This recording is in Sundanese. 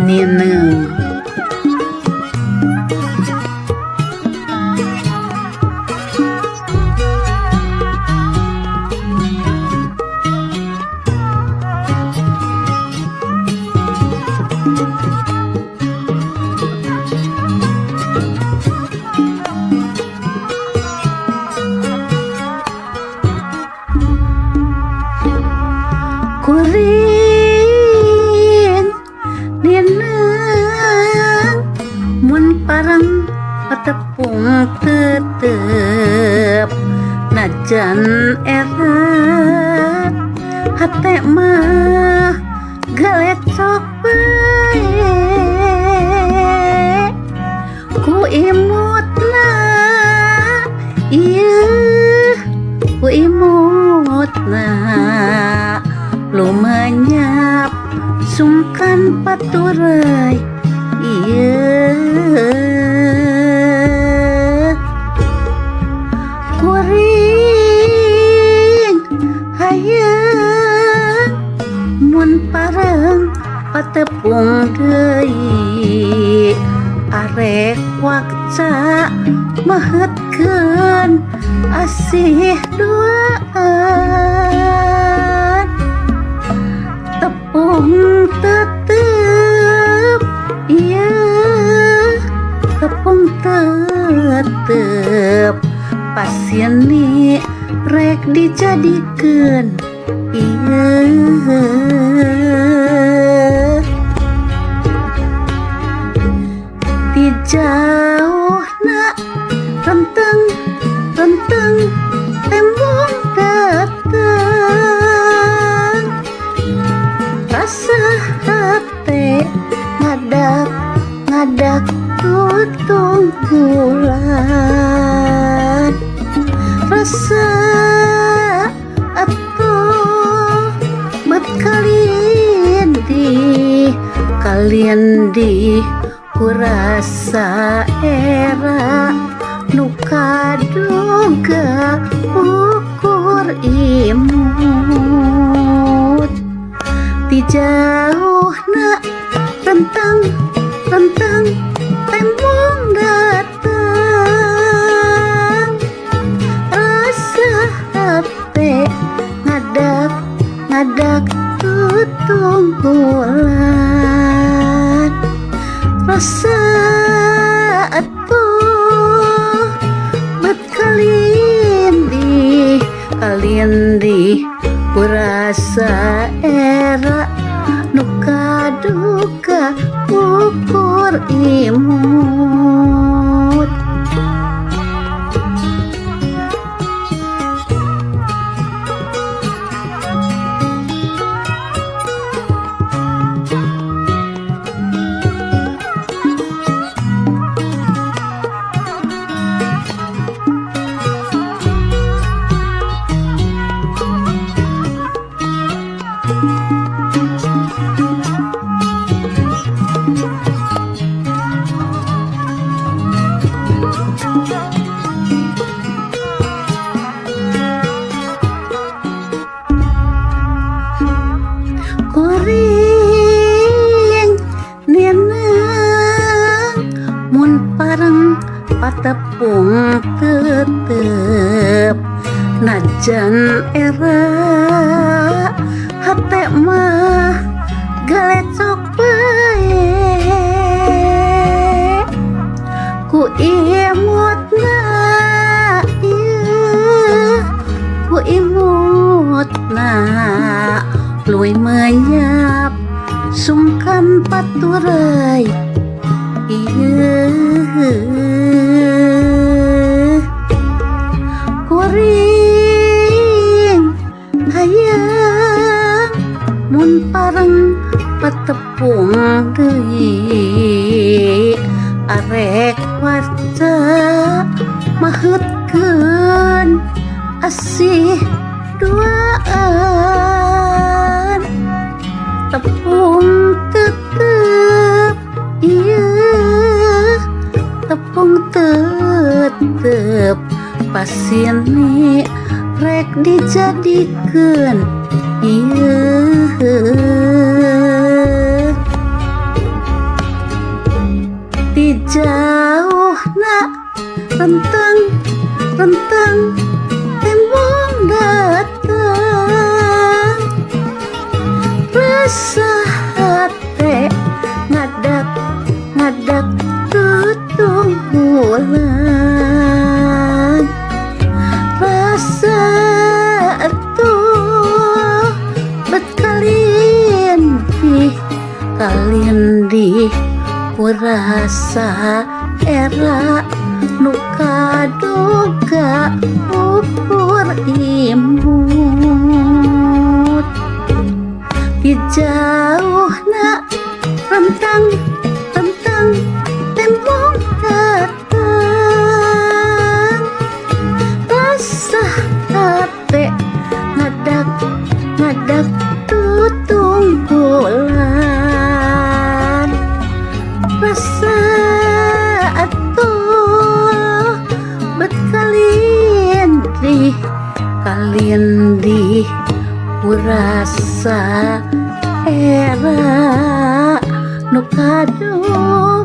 Nineung. Kuring nineung mun pareng patepung tetep najan erat hate mah galecok bae ku imutna ieu ku imutna lumanyap sungkan paturay ieu kuring hayang mun pareng patepung deui arek wakca mehetkeun asih duaan tepung tetep ieu tepung tetep pasini rek dijadikeun ieu ti jauhna renteng renteng tembong dateng rasa hate ngadak ngadak tutungkulan rasa atuh bet kalindih kalindih kurasa era nu kaduga ukur imut ti jauhna renteng renteng tembong dateng rasa hate ngadak ngadak tutungkulan rasa atuh bet kalindih kalindih kurasa era nu kaduga ukur imut. Kuring nineung mun pareng patepung tetep najan era hate mah galecok bae ku imutna ieu ku imutna leuwih menyap sungkan paturay ieu kuring hayang mun pareng patepung deui arek waca mahetkeun asih duaan tepung tetep ieu tepung tetep pasini rek dijadikeun ieu. Rentang rentang tembong datang, rasa hate ngadak ngadak tutunggulan, rasa atuh bet kalindih kalindih ku rasa era nu kaduga ukur imut. Di jauhna rentang rentang tembong datang, rasa hate ngadak ngadak tutunggulan, rasa atuh bet kalindih kalindih ku rasa era nu kaduga.